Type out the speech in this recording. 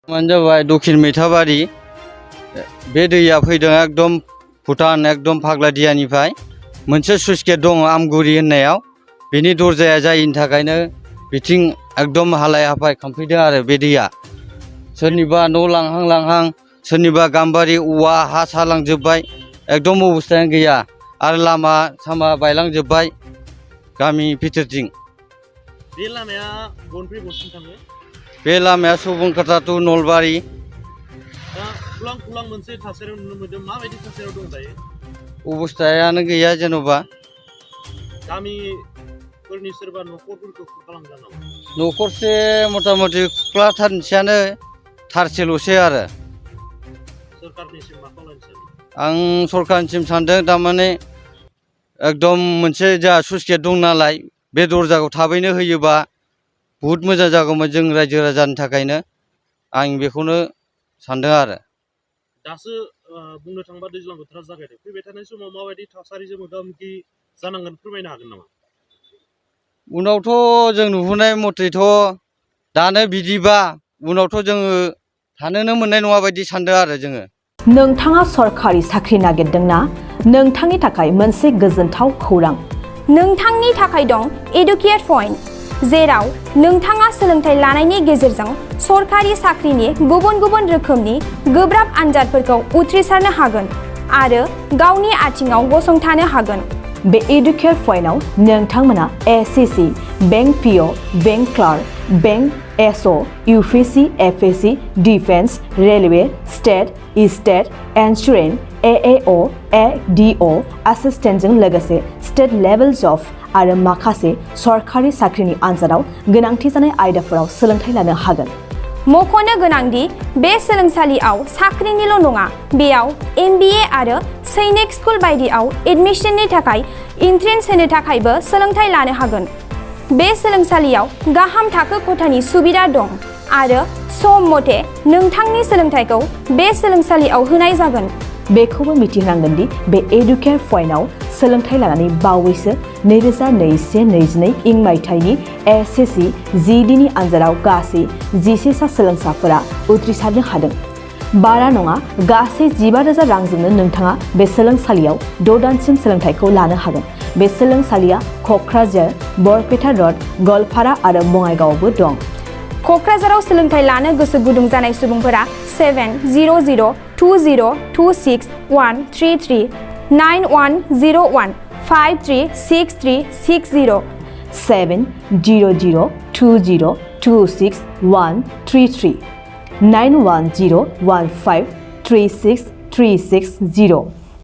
मानो जाबाय दक्षिण मैथाबारि बे दैया फैदों एकदम भुटान एकदम फाग्लादियानिफ्राय मोनसे स्लुइस गेट दङ आमगुरि होननायाव बेनि दरजाया जायिनि थाखायनो बिथिं एकदम हालाय हाफाय खामफैदों आरो बे दैया सोरनिबा न' लांहां सोरनिबा गाम्बारि औवा हा सालांजोब्बाय एकदम अबस्थायानो गैया आरो लामा सामा बायलांजोब्बाय गामि भितरथिं बे लामाया बबेनिफ्राय बबेसिम थाङो बे लामाया सुबुनखाता टु नलबारि दा खुलां मोनसे थासारियाव नुनो मोनदों माबायदि थासारियाव दं दायो अबस्थायानो गैया जेन'बा गामिफोरनि सोरबा न'खरफोरखौ खुरखालांदों नामा न'खरसे मथा मथि खुख्लाथारनोसैयानो थारसेल'सै आरो सरकारनिसिम मा खावलायनो सानो आं सरकारनिसिम सानदों थारमाने एकदम मोनसे जोंहा स्लुइस गेट दं नालाय बे दरजाखौ थाबैनो होयोबा बुहुद मोजां जागौमोन जों रायजो राजानि थाखायनो आं बेखौनो सानदों आरो दासो बुंनो थाङोबा दैज्लां बोथोरा जागायदों फैबाय थानाय समाव माबायदि थासारिजों मोगा मोगि जानांगोन फोरमायनो हागोन नामा उनावथ' जों नुहुरनाय मथेथ' दानो बिदिबा उनावथ' जोङो थानोनो मोननाय नङा बायदि सानदों आरो जोङो नोंथाङा सरकारि साख्रि नागिरदोंना नोंथांनि थाखाय मोनसे गोजोनथाव खौरां नोंथांनि थाखाय दं एडुकेट पइन्ट जेराव नोंथाङा सोलोंथाइ लानायनि गेजेरजों सरकारि साख्रिनि गुबुन गुबुन रोखोमनि गोब्राब आनजादफोरखौ उथ्रिसारनो हागोन आरो गावनि आथिङाव गसंथानो हागोन बे एडुकेट पइन्टआव नोंथांमोना SSC bank PO bank clerk bank SO UPSC FSC defence railway state insurance AAO ADO एसिस्टेन्टजों लोगोसे स्टेट लेभेल जब आरो माखासे सरकारि साख्रिनि आनजादाव गोनांथि जानाय आयदाफोराव सोलोंथाइ लानो हागोन मख'नो गोनांदि बे सोलोंसालियाव साख्रिनिल' नङा बेयाव एमबिए आरो सैनिक स्कुल बायदियाव एडमिशननि थाखाय एन्ट्रेन्स होनो थाखायबो सोलोंथाइ लानो हागोन बे सोलोंसालियाव गाहाम थाखो खथानि सुबिदा दं आरो सम मथे नोंथांनि सोलोंथाइखौ बे सोलोंसालियाव होनाय जागोन बेखौबो मिथिनांगोन दि बे एडुकेट पइन्टआव सोलोंथाइ लानानै बावैसो 2021-22 इं मायथाइनि एसएससि जिडिनि आनजादाव गासै 11 सा सोलोंसाफोरा उथ्रिसारनो हादों बारा नङा गासै 15,000 रांजोंनो नोंथाङा बे सोलोंसालियाव 6 दानसिम सोलोंथाइखौ लानो हागोन बे सोलोंसालिया क'क्राझार बरपेटा रड गवालपारा आरो बङाइगावआवबो दं क'क्राझाराव सोलोंथाइ लानो गोसो गुदुं जानाय सुबुंफोरा 70020261333 9101 536360 70020261333 9101536360